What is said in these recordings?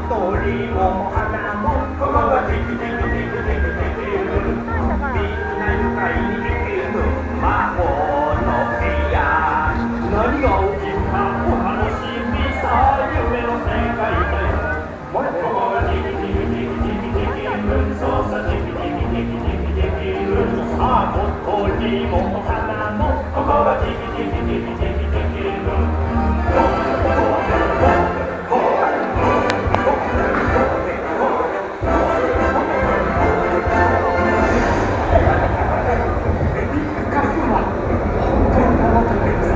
鳥も花もここがチキチキチキチキチキみんな愉快に生きる魔法の部屋。何が起きるかお楽しみさ。夢の世界だよ。ここがチキチキチキチキチキそうさ、チキチキチキチキチキ。さあ、小鳥もお花もここがチキチキチキチキチキ。ビッグカフは本当に物足りです。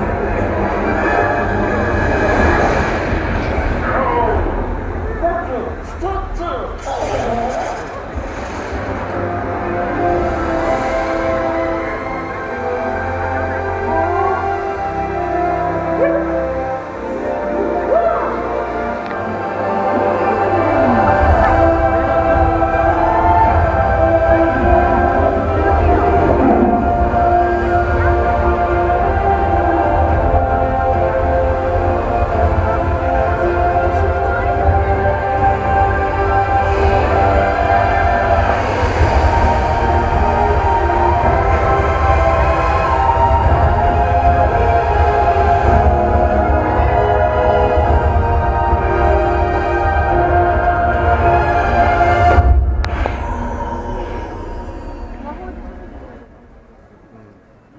僕ストッツ。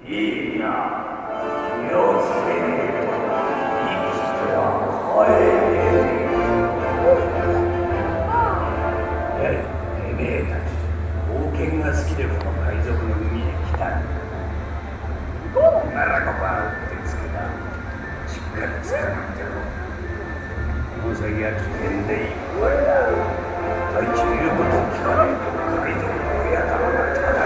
いいな、気をつけねえと生きては帰れねえ。やい、てめえたち、冒険が好きでこの海賊の海へ来たんだ。ならここはうってつけだ。しっかり捕まってろ。この先は危険でいっぱいだ。第一言うことを聞かねえと海賊の親玉がただ。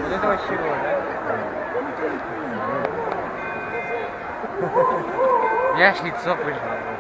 Вот это вообще было, да? Я аж лицо выжил вообще.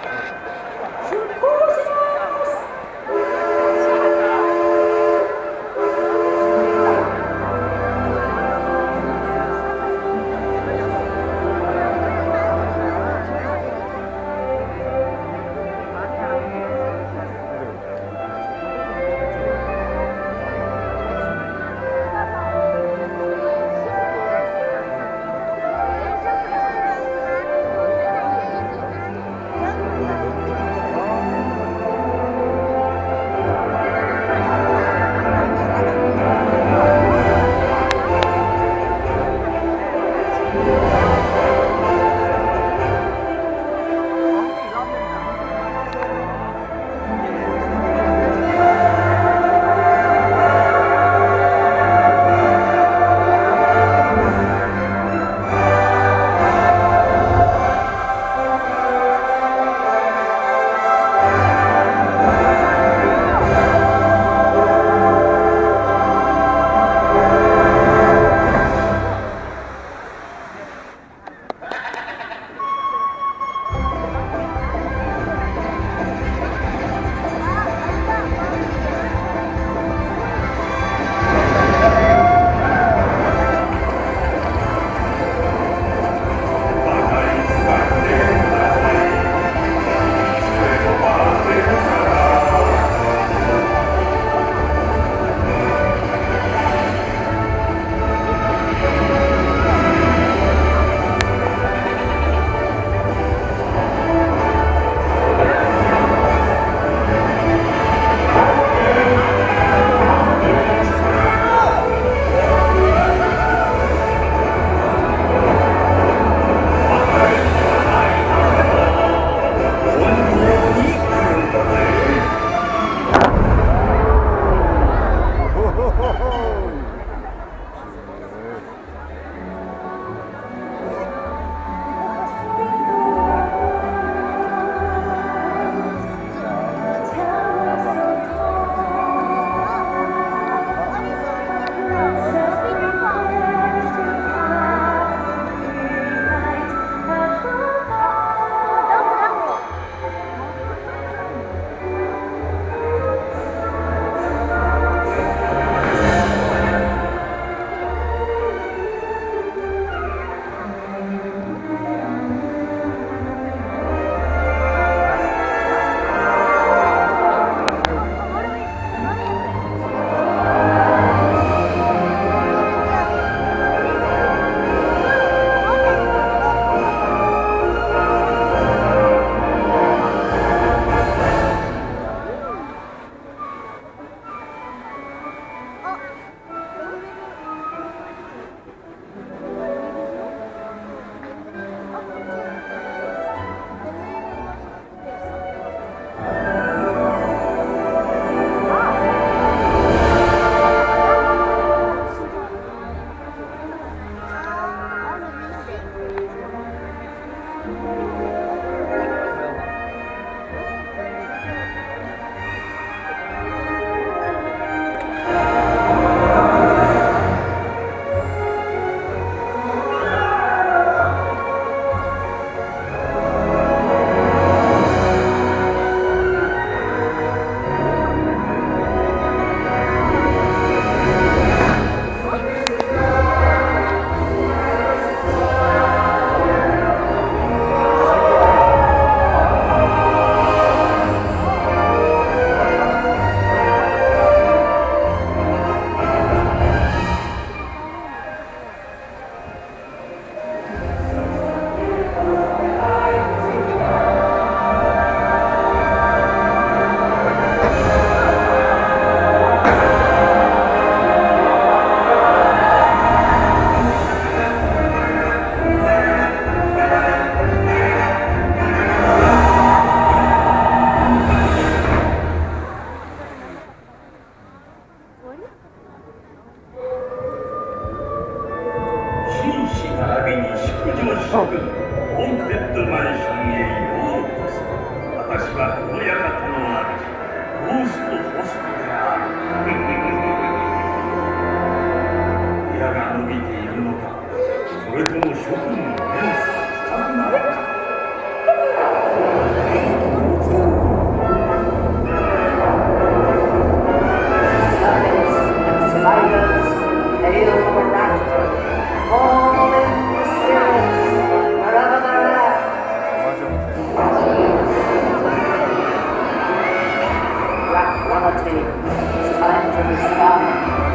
Immortality is under the sun.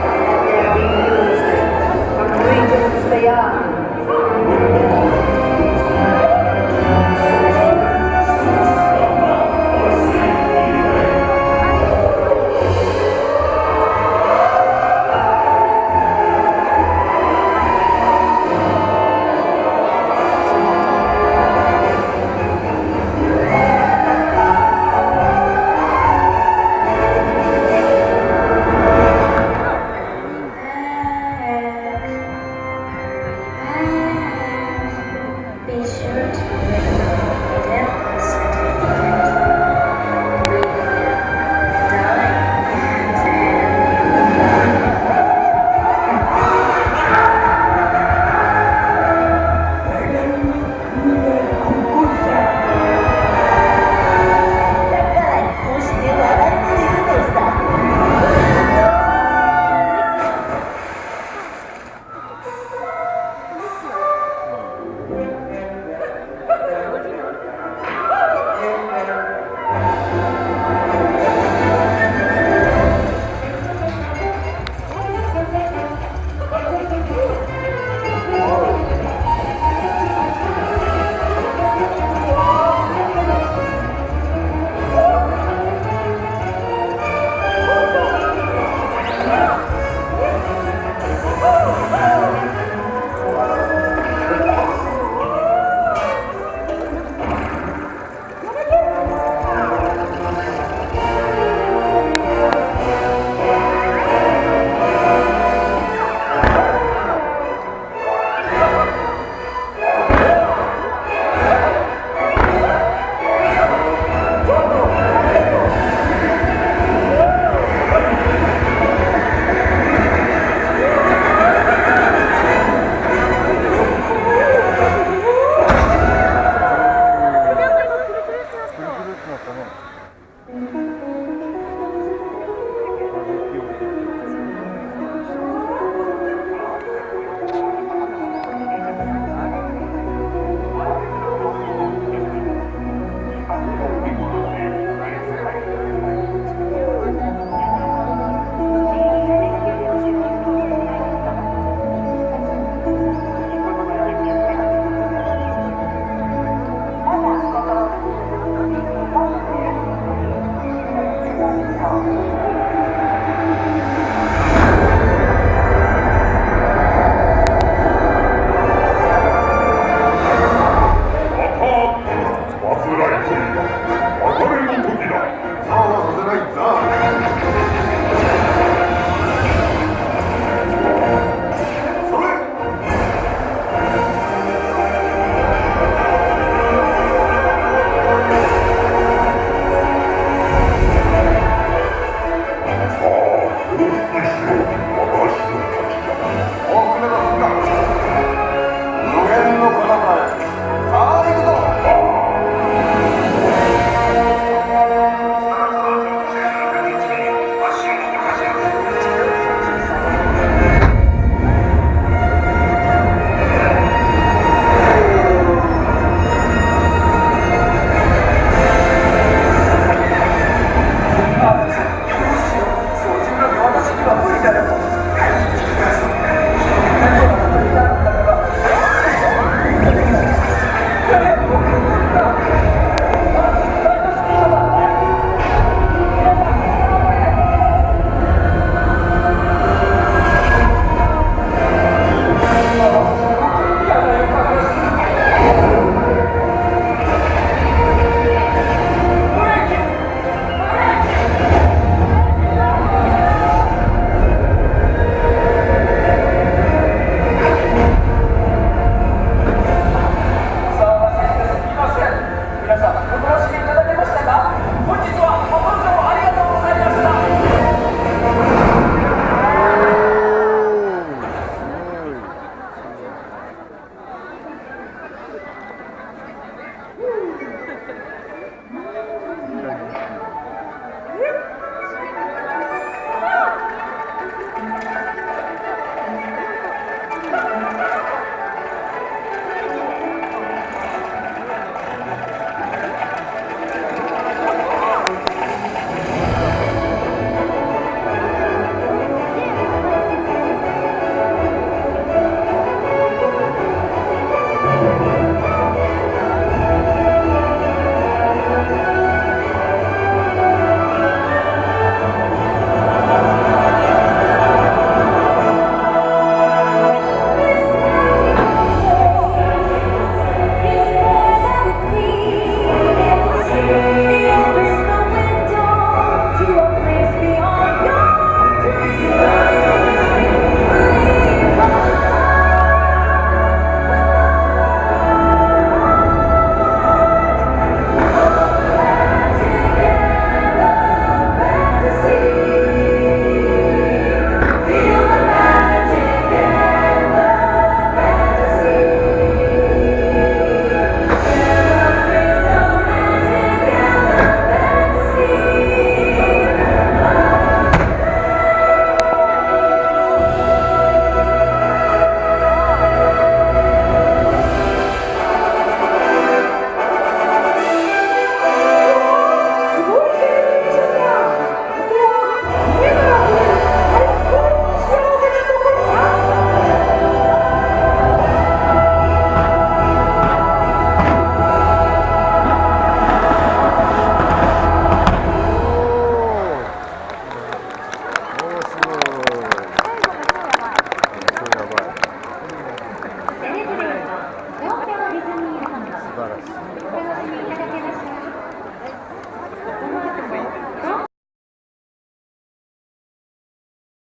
Let there be music from regions beyond. Hurry back, hurry back. Be sure to bring the death certificate. We will die to have you. だからこうして笑っているのさ。 また煩い込んだ別れの時だ。そうはさせないザ。